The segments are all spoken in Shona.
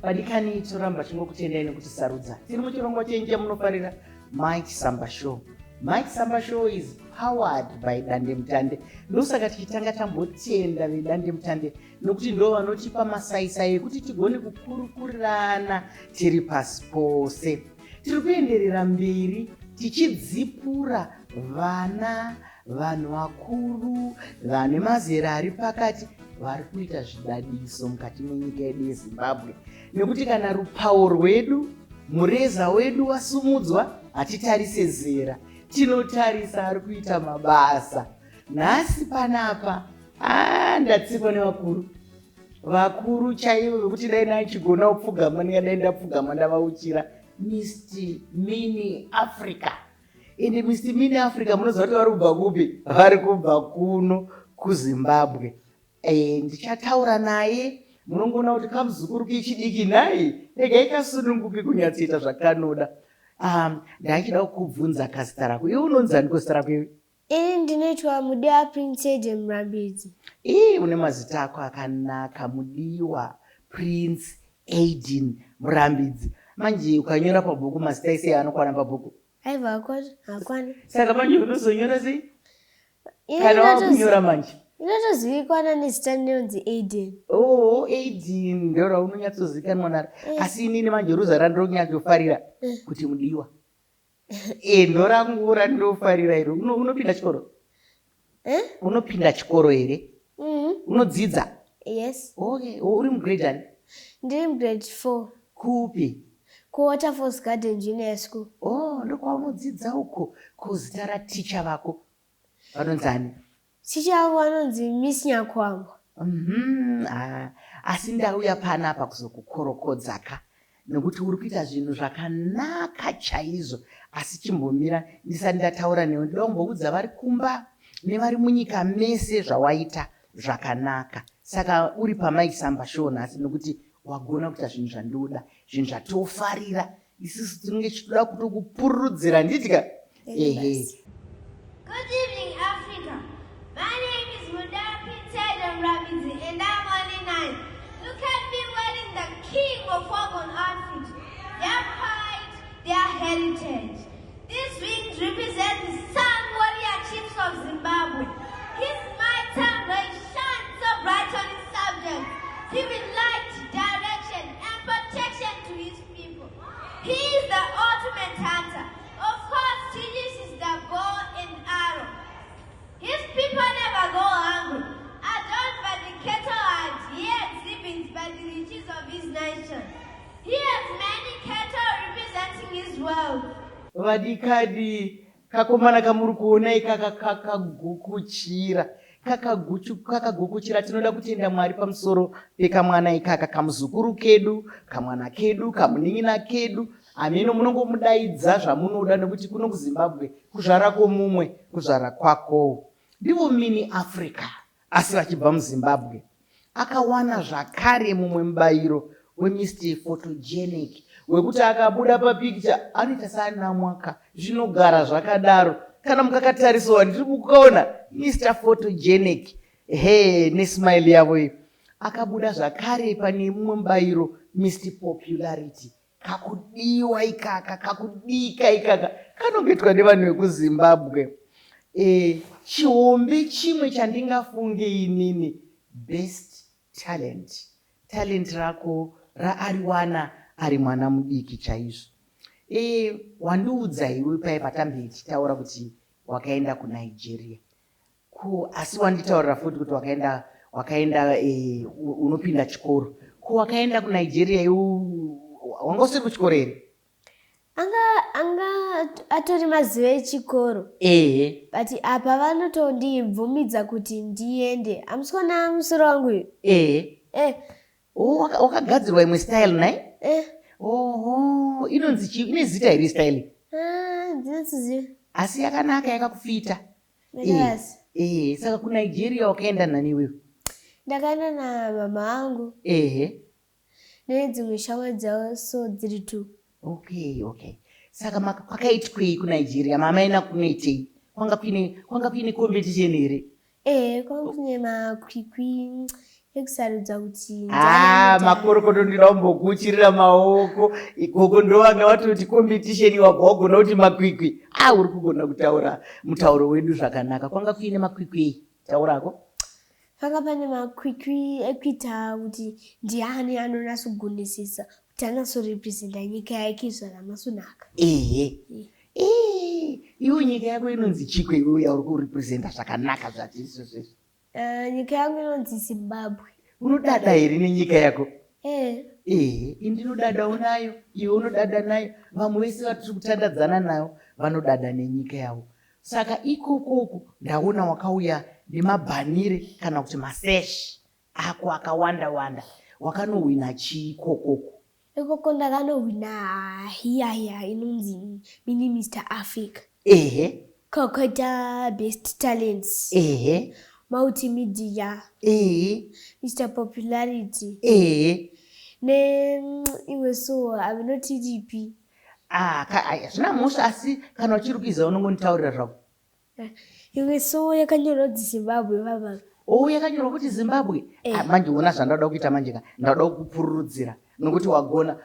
Vadikani, toramba chingokutendai nekutisarudza. Tiri muchirongwa chenyu chamunofarira, Mike Samba Show. Mike Samba Show is powered by Dandemutande. Ndosaka tichitanga tambotenda veDandemutande nokuti ndo vanotipa masaisai ekuti tigone kukurukurirana tiri pasi pose. Tiri kuenderera mberi tichidzipura vana, vanhu vakuru, vane mazera ari pakati vari kuita zvidadiso mukati menyika yedu yeZimbabwe, nekuti kana rupawo rwedu, mureza wedu wasumudzwa, hatitarise zera, tinotarisa ari kuita mabasa. Nhasi panapa ndatsikwa nevakuru vakuru chaivo vekuti dai ndachigona kupfugama ndingadai ndapfugama ndavauchira. Mr Mini Africa. Ende Mr Mini Africa munoziva kuti vari kubva kupi? Vari kubva kuno kuZimbabwe. Ndichataura naye. Munongoona kuti kamuzukuru kechidiki nhai, regai kasununguke kunyatsoita zvakanoda. Ndaichida kukubvunza kazita rako. Iwe unonzi ani kozita rako iwe? Ini ndinoitwa Mudiwa Prince Aiden Murambidzi. Ii, une mazita ako akanaka, Mudiwa Prince Aiden Murambidzi. Manje ukanyora pabhuku mazita ese anokwana pabhuku? Aiwa, hakwana, hakwana. Saka manje unozonyora sei? Kana wakunyora manje? Inotozivikwana nezita rinonzi Aiden. Oh, Aiden ndiro raunonyatsozikanwa naro. Asi inini manje ruza randinonyatsofarira kuti Mudiwa. Ndo rangu randinofarira iro. Unopinda chikoro? Eh? Unopinda chikoro here? Mm. Unodzidza? Yes. Okay, uri mugrade ani? Ndiri mugrade 4. Kupi? KuWaterfalls Garden Junior School. Oh, ndokwaunodzidza uko. Ko zita raticha vako vanonzi ani? Ticha vangu vanonzi Miss Nyakwangwa. Ah, asi ndauya panapa kuzokukorokodza ka, nekuti uri kuita zvinhu zvakanaka chaizvo. Asi chimbomira, ndisati ndataura newe, ndoda kumboudza vari kumba nevari munyika mese zvawaita zvakanaka. Saka uri paMike Samba Show nhasi nekuti wagona kuita zvinhu zvandoda, zvinhu zvatofarira isusu. Tinenge tichitoda kutokupururudzira, nditya ehe. Good evening, Africa. My name is Mudiwa Prince Aiden Murambidzi and I'm only 9. Look at me wearing the King of Wagon outfit. Their pride, their heritage. These wings represent the Sun Warrior chiefs of Zimbabwe. His mighty ray shines so bright on his subjects, giving light, direction, and protection to his people. He is the ultimate hunter. Of course, he uses the bow and arrow. His people never go hungry. Adorned by the cattle herd, he exhibits by the riches of his nation. He has many cattle representing his wealth. Vadikadi, kakomana kamuri kuona ikaka kakagukuchira, kakagukuchira. Tinoda kutenda Mwari pamusoro pekamwana ikaka, kamuzukuru kedu, kamwana kedu, kamunin'ina kedu. Hameno, munongomudaidza zvamunoda, nekuti kuno kuZimbabwe kuzvara kwomumwe kuzvara kwakowo. Ndivo Mini Africa, asi vachibva muZimbabwe. Akawana zvakare mumwe mubayiro weMr Photogenic, wekuti akabuda papicture anoita seanamwaka, zvinogara zvakadaro. Kana mukakatarisawo, ndiri kukaona Mr Photogenic he nesmile yavo iyo. Akabuda zvakare pane mumwe mubayiro, Mr Popularity. Kakudiwa ikaka, kakudika ikaka kanongoitwa nevanhu vekuZimbabwe. Chihombe chimwe chandingafunge inini, best talent. Talent rako raariwana ari mwana mudiki chaizvo. Wandiudza iwe pai patambe tichitaura kuti wakaenda kuNigeria. Ko asi wanditaurira futi kuti wakaenda unopinda chikoro. Ko wakaenda kuNigeria iwe wanga usiri kuchikoro here? Anga atori mazuva echikoro. But apa vanotondibvumidza kuti ndiende. Hamusi kuona musoro wangu uyu? Ehe. Eh. Oh, wakagadzirwa imwe style nai? Eh. Oho, inonzi chii? Ine zita here style? Ah, ndinotoziva. Asi yakanaka, yakakufita. Yes. Saka kuNigeria wakaenda nani iwewe? Ndakaenda namama angu nedzimwe shamwari dzavo, so dziri two. Okay. Saka kwakaitwei kuNigeria? Mama ina kunoitei? Kwanga kuine competition here? Eh, kwanga kune makwikwi. Ekusarudza kuti Ah, makorokoto ndinoda kumbokuchirira maoko ikoko ndovanga vatoti competition wabva wagona kuti makwikwi. Ah, uri kugona kutaura mutauro wedu zvakanaka. Kwanga kuine makwikwi ei? Taurako. Panga pane makwikwi ekuita kuti ndiani anonatsogonesesa kuti anatsorepresenta nyika yake zvakanatsonaka. Ehe. Eh, iwe nyika yako inonzi chiko iwe yauri kurepresenta zvakanaka zvatizvozvezvi? Nyika yangu inonzi Zimbabwe. Unodada here nenyika yako? Eh. Ehe, ini ndinodadawo nayo, iwe unodada nayo, vamwe vese vatiri kutandadzana nayo vanodada nenyika yavo. Saka ikokoku ndaona wakauya nemabhanire kana kuti masesh ako akawanda wanda. Wakanohwina chii ikokoku? Ikoko ndakanohwina hiya hiya inonzi Mini Mr Africa. Ehe. Kokoita Best Talents. Ehe. Multimedia. Ehe. Mr Popularity. Ehe. Ne imwe so avinoti ripi. Ah, hazvina mhosva asi kana uchiri kuiziva unongonditaurira zvako. Imwe so yakanyorwa kuti Zimbabwe baba. Oh, yakanyorwa kuti Zimbabwe. Eh. Ah, manje ona zvandauda kuita manje ka. Ndauda kukupururudzira nokuti wagona.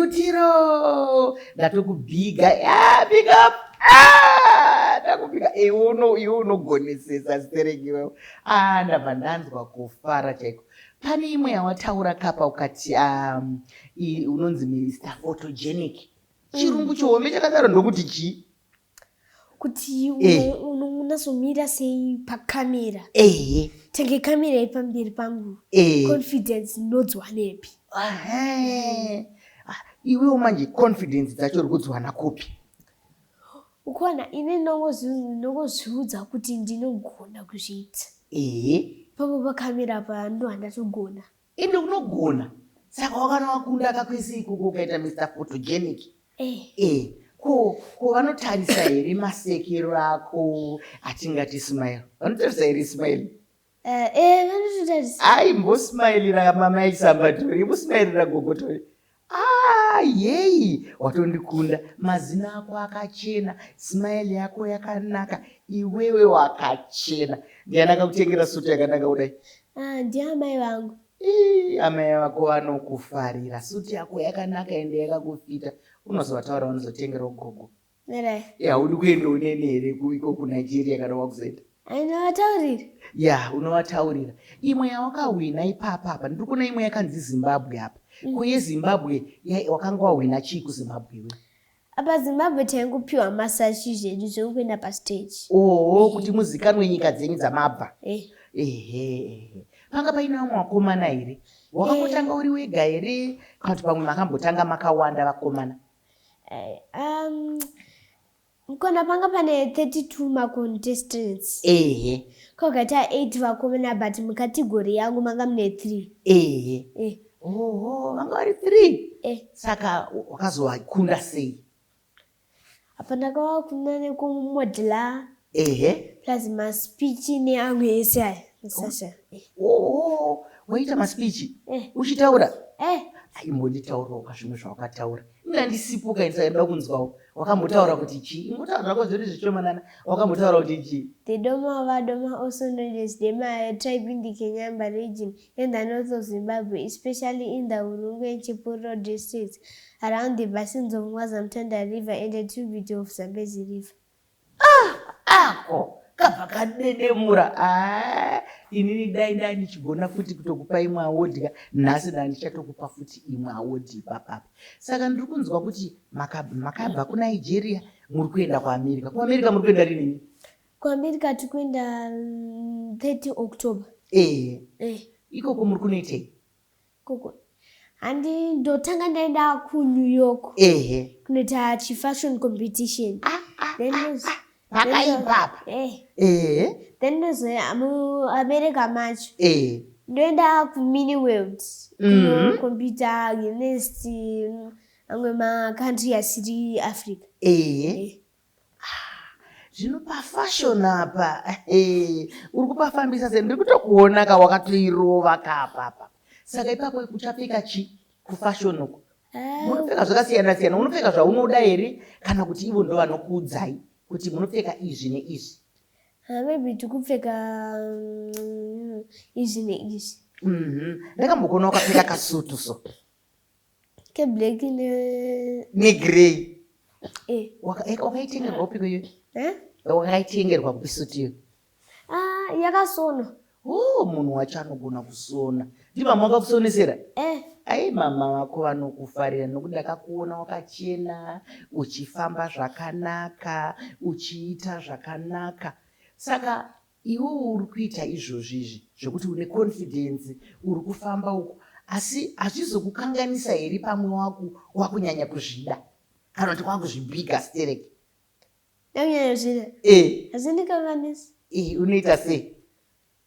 Chigutiro. Ndatokubhiga. Ah, big up. Ah, ndakubhiga. Iwe uno iwe unogonesesa stereki iwewe. Ah, ndabva ndanzwa kufara chaiko. Pane imwe yawataura kapa ukati unonzi Mr Photogenic. Chirungu chihombe chakadaro ndokuti chii? Kuti Eh. unonasomira sei pakamera. Ehe. Tenge kamera iri pamberi pangu. Eh. Confidence ndodziwanepi? Ahe. Ah, iwewo manje confidence dzacho uri kudziwana kupi? Ukuona ini ndongozviudza kuti ndinogona kuzviita. Ehe. Ipapo pakamera apa ndo handatogona. Ende unogona. Saka wakana wakunda kakwese ikoko ukaita Mr Photogenic. Eh. Eh. Ko vanotarisa here masekero ako atingati smile? Vanotarisa here smile? Eh, vanototarisa. Ai, mbosmailira mama Isamba Tori, mbosmailira gogo Tori. Ah, yei, watondikunda. Mazino ako akachena, smile yako yakanaka, iwewe wakachena. Ndiani akakutengera sutu yakanaka kudai? Ah, ndiamai vangu. Ii, amai vako vanokufarira. Sutu yako yakanaka ende yakakufita. Unozovataura vanozotengera gogo. Right. Haudi kuenda unene here iko kuNigeria kana wakuzoenda? Anovataurira. Ya, unovataurira. Imwe yawakahwina ipapa apa, ndiri kuona imwe yakanzi Zimbabwe apa. Ko yeZimbabwe wakanga wahwina chii kuZimbabwe iwe? Apa Zimbabwe taingopiwa masachi zvedu zvekuenda pastage. Oho, kuti muzikanwe nyika dzenyu dzamabva. Eh. Ehe, ehe. Panga paine vamwe vakomana here? Wakangotanga uri wega here? Kana kuti pamwe makambotanga makawanda vakomana? Mukona panga pane 32 macontestants. Ehe. Kwakaita 8 vakomana but mukategori yangu manga mune 3. Ehe. Eh. Oho, vanga vari 3. Eh. Saka wakazovakunda sei? Apa ndakavakunda nekumodela. Ehe. Plus maspeech neamwe ese aya. Sasha. Eh. Oho, waita maspeech? Eh. Uchitaura? Eh. Aimbonditaurawo zvimwe zvawakataura. Ina ndisipuka ndisada kunzwawo. Wakambotaura kuti chii? Ingotaura zvako zviri zvishomanana. Wakambotaura kuti chii? The Doma of Adoma, also known as Dema, a tribe in the Kenyamba region in the north of Zimbabwe, especially in the Hurungwe and Chipuriro districts, around the basins of Mwazamtanda River and a tributary of Zambezi River. Ah, ako kabva kadedemura. Ah, inini dai dai ndichigona futi kutokupa imwe award ka, nhasi dai ndichatokupa futi imwe award ipapapa. Saka ndiri kunzwa kuti makabva kuNigeria muri kuenda kuAmerica. KuAmerica muri kuenda rini? KuAmerica tiri kuenda 30 October. Eh. Eh. Ikoko muri kunoitei? Koko. Handi ndotanga ndaenda kuNew York. Ehe. Kunoita chifashion competition. Ah, ah, Then ah, ndozo- ah, pakaipapa. Eh. Ehe. Then ndozoya muAmerica macho. Ehe. Ndoenda kuMini World. Kunokompita against amwe macountry asiri Africa. Ehe. Eh. Zvino pafashion apa, uri kupafambisa sei? Ndiri kutokuona ka wakatoirova ka apapa. Saka ipapo uchapfeka chi kufashion uku? Munopfeka zvakasiyana siyana. Unopfeka zvaunoda here kana kuti ivo ndo vanokuudzai kuti munopfeka izvi neizvi? Ah, maybe tikupfeka izvi neizvi. Ndakambokuona wakapfeka kasutu so. Keblack ne negrey. Eh. Wakaitengerwa kupiko iyoyo? Eh? Wakaitengerwa kupi sutu iyoyo? Ah, yakasonwa. Oh, munhu wacho anogona kusona. Ndimama wakakusonesera? Eh. Ai, mama vako vanokufarira nokuti ndakakuona wakachena, uchifamba zvakanaka, uchiita zvakanaka. Saka iwewe uri kuita izvozvi izvi zvekuti une confidence, uri kufamba uku, asi hazvizokukanganisa here pamwe wakunyanya kuzvida kana kuti wakuzvibhiga stereki? Ndakunyanya kuzvida. Eh. Hazvindikanganisi. Eh, unoita sei?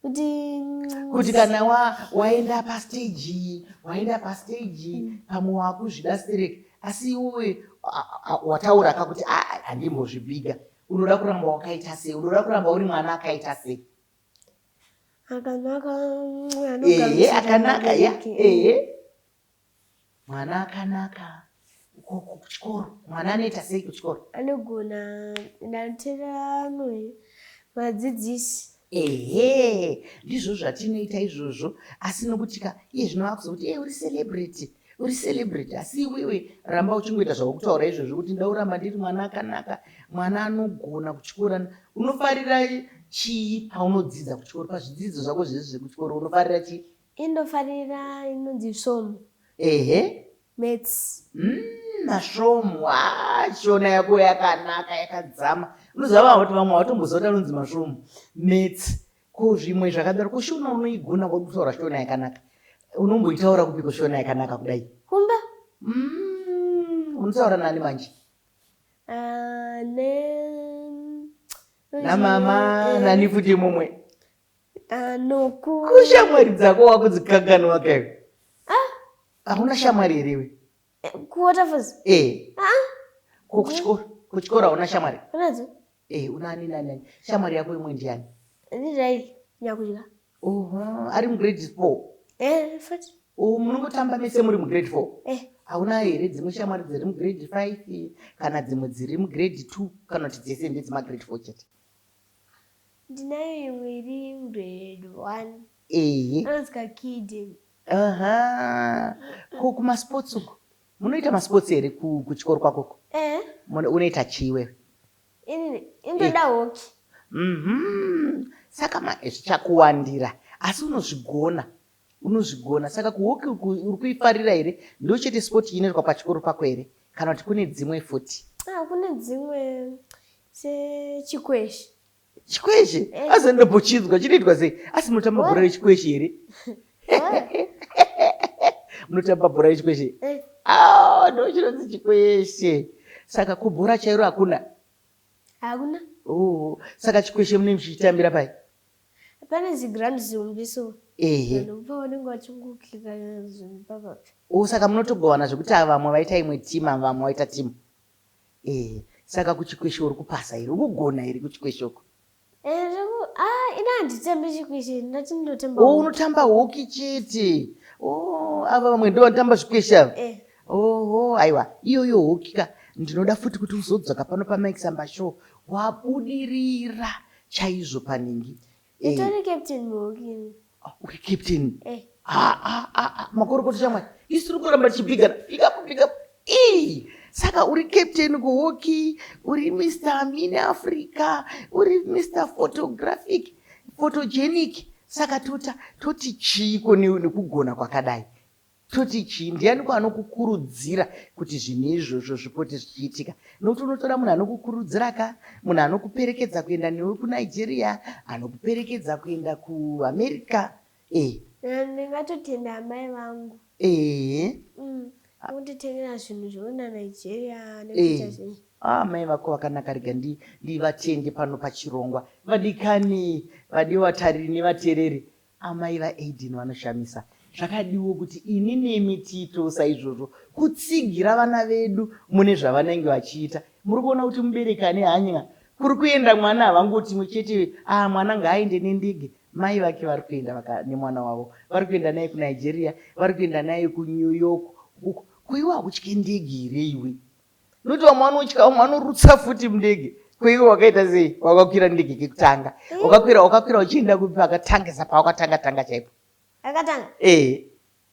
Kuti Kuti kana waenda pastage, waenda pastage, pamwe wakuzvida stereki, asi iwewe wataura ka kuti handimbozvibhiga. Unoda kuramba wakaita sei? Unoda kuramba uri mwana akaita sei? Akanaka, Ehe, anogamuchira akanaka, ya, vabereki. ehe. Mwana akanaka. Kuchikoro, mwana anoita sei kuchikoro? Anogona, ndanoteerera vadzidzisi. Ehe, ndizvo zvatinoita izvozvo. Asi nokuti ka iye zvino vakuzokuti, uri celebrity, uri celebrity. Asi iwewe ramba uchingoita zvawakutaura izvozvo kuti ndoda kuramba ndiri mwana akanaka, mwana anogona kuchikoro. Unofarira chii paunodzidza kuchikoro? Pazvidzidzo zvako zvese zvekuchikoro unofarira chii? Indofarira inonzi svomu. Ehe. Maths. Masvomu. Shona yako yakanaka, yakadzama. Unoziva vamwe kuti vamwe havatomboziva kuti anonzi masvomu. Maths. Ko zvimwe zvakadaro, ko shona unoigona kutaura shona yakanaka? Unomboitaura kupiko shona yakanaka kudai? Kumba. Unotaura nani manje? Ne Namama, nani futi mumwe? Noku. Kushamwari dzako wakudzikanganwa kaiwe? Hauna shamwari here iwe? KuWaterfalls? Eh. Ah. Ko kuchikoro? Kuchikoro hauna shamwari? Unadzo? Una ani nani nani? Shamwari yako imwe ndiani? Ndi Raili Nyakudya. Oho, ari mugrade 4. Futi. Oh, munongotamba mese muri mugrade 4? Eh. Hauna here dzimwe shamwari dziri mugrade 5 kana dzimwe dziri mugrade 2 kana kuti dzese ndedzemagrade 4 chete? Ndinayo imwe iri mugrade 1. Ehe. Anonzi Kakidi. Aha. Ko kumasports uko? Munoita masports here kuchikoro kwakoko? Eh. Unoita chii wewe? Inini indoda hockey. Saka zvichakuwandira asi unozvigona. Unozvigona. Saka kuhockey uku uri kuifarira here? Ndo chete sport inoitwa pachikoro pako here? Kana kuti kune dzimwe futi? Kune dzimwe sechikweshi. Chikweshe? Asi ndombochinzwa chinoitwa sei? Asi munotamba bhora rechikweshe here? Munotamba bhora rechikweshe? Ndo chinonzi chikweshe. Saka kubhora chairo hakuna? Hakuna. Oh, saka chikweshe munenge muchichitambira pai? Pane ziground zihombe so. Ehe. Vanhu pavanenge vachingokika zvinhu papapi. Oh, saka munotogovana zvekuti ava vamwe vaita imwe team, ava vamwe vaita team. Saka kuchikweshe uri kupasa here? Uri kugona here kuchikweshe uko? Ina handitambi chikweshe, ndati ndinotamba Oh, hockey. unotamba hockey chete. Oh, ava vamwe ndo vanotamba zvikweshe ava. Oho, aiwa, iyoyo hockey ka. Ndinoda futi kuti uzodzoka pano paMike Samba Show wabudirira chaizvo paningi. Nditori captain muhockey. Uri captain? Makorokota shamwari. Isu tiri kuramba tichibhigana. Pick up, pick up. Saka uri captain kuhockey, uri Mr. Mini Africa, uri Mr. Photographic, Photogenic. Saka toti chiiko nekugona kwakadai? Toti chii? Ndiani ko anokukurudzira kuti zvinhu izvozvo zvipote zvichiitika? Nokuti unotora munhu anokukurudzira ka, munhu anokuperekedza kuenda newe kuNigeria, anokuperekedza kuenda kuAmerica. Ndingatotenda amai vangu. Kunditengera zvinhu zvekuenda Nigeria nekuita zvinhu. Amai vako vakanaka, rega ndivatende pano pachirongwa. Vadikani, vadiwa vatariri nevatereri, amai vaAiden vanoshamisa. Zvakadiwo kuti ini nemi tiitewo saizvozvo, kutsigira vana vedu mune zvavanenge vachiita. Muri kuona kuti mubereki ane hanya, kuri kuenda mwana havangoti chete, mwana ngaaende nendege. Mai vake vari kuenda nemwana wavo, vari kuenda naye kuNigeria, vari kuenda naye kuNew York. Uko kuiwa hautye ndege here iwe? Nokuti vamwe vanotya, vamwe vanorutsa futi mundege. Kuiwe wakaita sei? Wakakwira ndege kekutanga. Wakakwira wakakwira uchienda kupi pakatangisa pawakatanga tanga chaipo? Akatanga. Eh.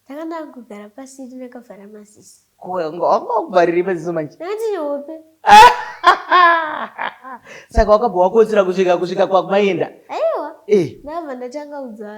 Ndanga ndakugara pasi ndakavhara maziso. Ko wanga wakuvharirei maziso manje? Ndanga ndine hope. Saka wakabva wakotsira kusvika kusvika kwakumaenda? Aiwa. Eh. Ndabva ndatanga kunzwa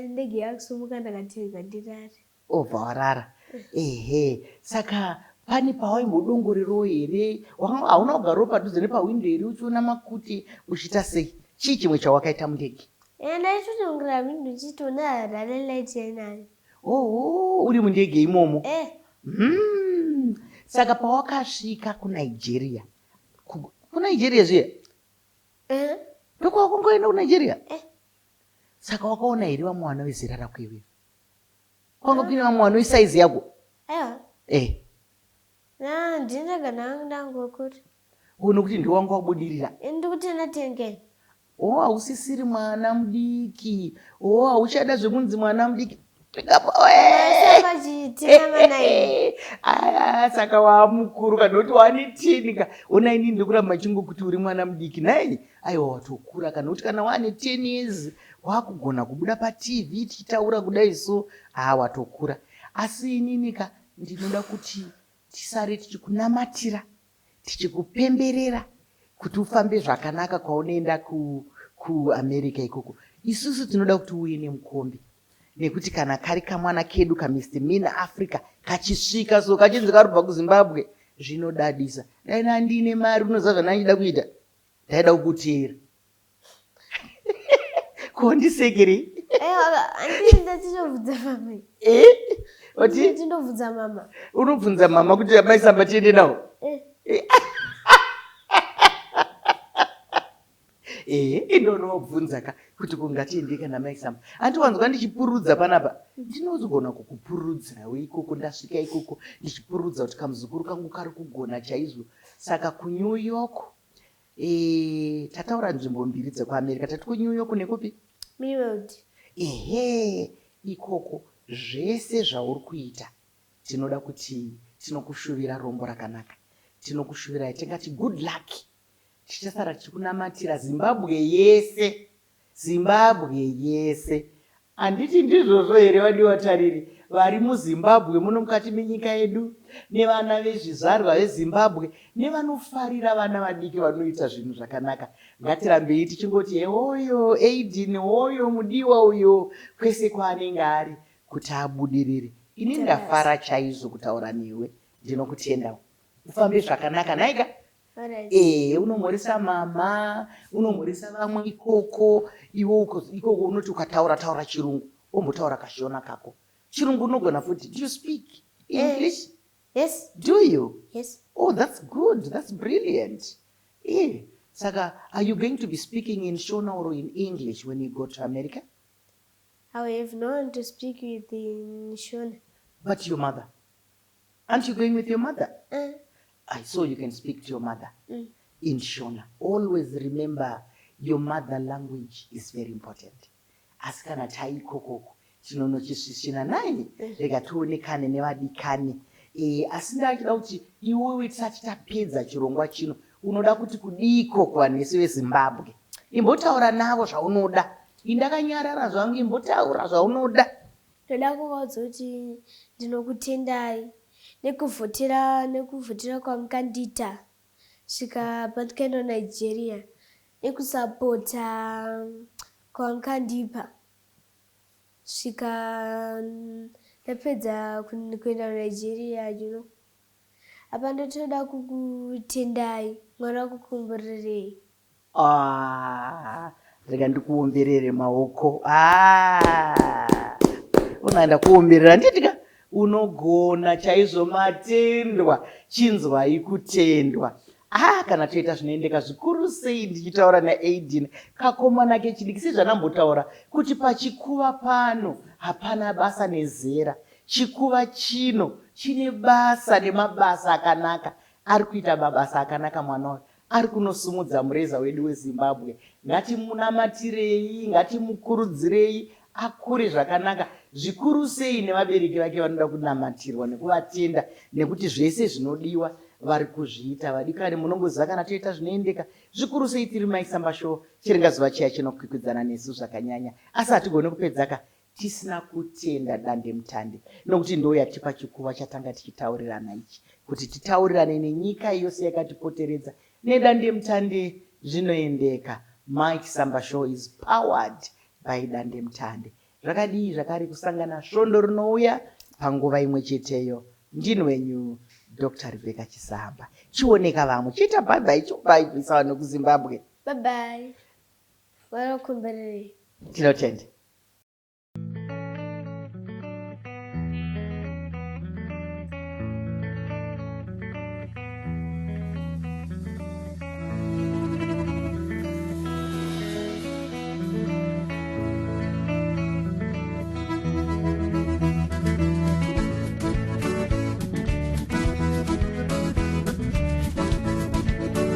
ndege yakusumuka ndakati rega ndirare. Obva warara. Ehe. Saka pane pawaimbodongorerawo here? Wakanga hauna kugarawo padhuze nepahwindo here uchiona makuti uchiita sei? Chii chimwe chawakaita mundege? Eh, ndaitodongorera hwindo ndichitoona Harare light yainayo. Oho, uri mundege imomo. Eh. Saka pawakasvika kuNigeria, kuNigeria zviya? Eh. Ndokwawakangoenda kuNigeria? Eh. Saka wakaona here vamwe vana vezera rako iwewe? Kwanga kuine vamwe vana vesaizi yako? Aiwa. Eh. Na ndini ndega ndangokura. Oh, nokuti ndiwe wanga wabudirira. Ini ndikuti ndatengen. Oh, hausisiri mwana mudiki. Oh, hauchada zvekunzi mwana mudiki. Saka wamukuru kana kuti wane ten ka. Ona inini ndikuramba chingokuti uri mwana mudiki nhai. Aiwa watokura kana kuti kana wane 10 years wakugona kubuda paTV tichitaura kudai so ah watokura. Asi inini ka ndinoda kuti tisare tichikunamatira tichikupemberera kuti ufambe zvakanaka kwaunoenda kuAmerica ikoko. Isusu tinoda kuti uuye nemukombe nekuti kana kari kamwana kedu kaMr Mina Africa kachisvika so kachinzi karubva kuZimbabwe zvinodadisa. Dai ndandine mari unoziva zvandanga ndichida kuita? Ndaida kukuteera. Ko ndisekerei? Ndinobvunza mama. Eh? Oti? Ndinobvunza mama. Unobvunza mama kuti amai Samba tiende nawo? Eh. Eh, indonobvunza ka kuti kungatiende kana mai Samba. Hanti wanzwa ndichipururudza panapa? Ndinozogona kukupururudzirawo ikoko ndasvika ikoko ndichipururudza kuti kamuzukuru kangu kari kugona chaizvo. Saka kuNew York Eh, tataura nzvimbo mbiri dzekuAmerica. Tati kuNew York nekupi? Miworld. Ehe, ikoko zvese zvauri kuita tinoda kuti tinokushuvira rombo rakanaka. Tinokushuvirai tingati good luck. Tichasara tichikunamatira Zimbabwe yese. Zimbabwe yese. Handiti ndizvozvo here vadiwa tariri vari muZimbabwe muno mukati menyika yedu nevana vezvizvarwa veZimbabwe nevanofarira vana vadiki vanoita zvinhu zvakanaka. Ngatirambei tichingoti hewoyo Aiden hoyo mudiwa uyo kwese kwaanenge ari kuti abudirire. Ini ndafara chaizvo kutaura newe. Ndinokutenda. Ufambe zvakanaka nhaika. Ee, unomhoresa mama, unomhoresa vamwe ikoko, iwe ikoko unoti ukataura taura chirungu, wombotaura kashona kako. Chirungu unogona futi. Do you speak English? Yes. Do you? Yes. Oh, that's good. That's brilliant. Eh, saka are you going to be speaking in Shona or in English when you go to America? I will have no one to speak with in Shona. But your mother. Aren't you going with your mother? I saw you can speak to your mother in Shona. Always remember your mother language is very important. Asi kana taikokoko tinonochisvisvina naye rega tionekane nevadikani. E, asi ndachida kuti iwewe tisati tapedza chirongwa chino unoda kuti kudiiko kuvanhu vese veZimbabwe? Imbotaura navo zvaunoda. Indakanyarara zvangu, imbotaura zvaunoda. Ndoda kuvaudza kuti ndinokutendai nekuvhotera nekuvhotera kwamukandiita svika pandikaenda kuNigeria nekusapota kwamukandipa svika ndapedza kuenda kuNigeria you know. Apa ndotoda kukutendai Mwari akukomborerei. Ah, rega ndikuomberere maoko. Ah, unoenda kuomberera nditi ka unogona chaizvo matendwa chinzwai kutendwa. Ah, kana toita zvinoendeka zvikuru sei ndichitaura naAiden kakomana kechidiki sezvanambotaura kuti pachikuva pano hapana basa nezera. Chikuva chino chine basa nemabasa akanaka. Ari kuita mabasa akanaka mwana uyu. Ari kunosumudza mureza wedu weZimbabwe. Ngatimunamatirei, ngatimukurudzirei akure zvakanaka, zvikuru sei nevabereki vake vanoda kunamatirwa nekuvatenda nekuti zvese zvinodiwa Vari kuzviita vadikani, munongoziva kana toita zvinoendeka zvikuru sei tiri Mai Samba Show, chiringazuva chiya chinokwikwidzana nesu zvakanyanya, asi hatigone kupedzaka tisina kutenda dandemutande, nokuti ndo yatipa chikuva chatanga tichitaurirana ichi, kuti titaurirane nenyika yose yakatipoteredza nedandemutande zvinoendeka. Mike Samba Show is powered by dandemutande. Zvakadii zvakare kusangana svondo rinouya panguva imwe cheteyo. Ndini wenyu Dr Rebecca Chisamba. Chioneka vamwe chiita bye bye, chobhaibvisa vanhu kuZimbabwe. Bye bye. Vanokumbereri. Tinotenda.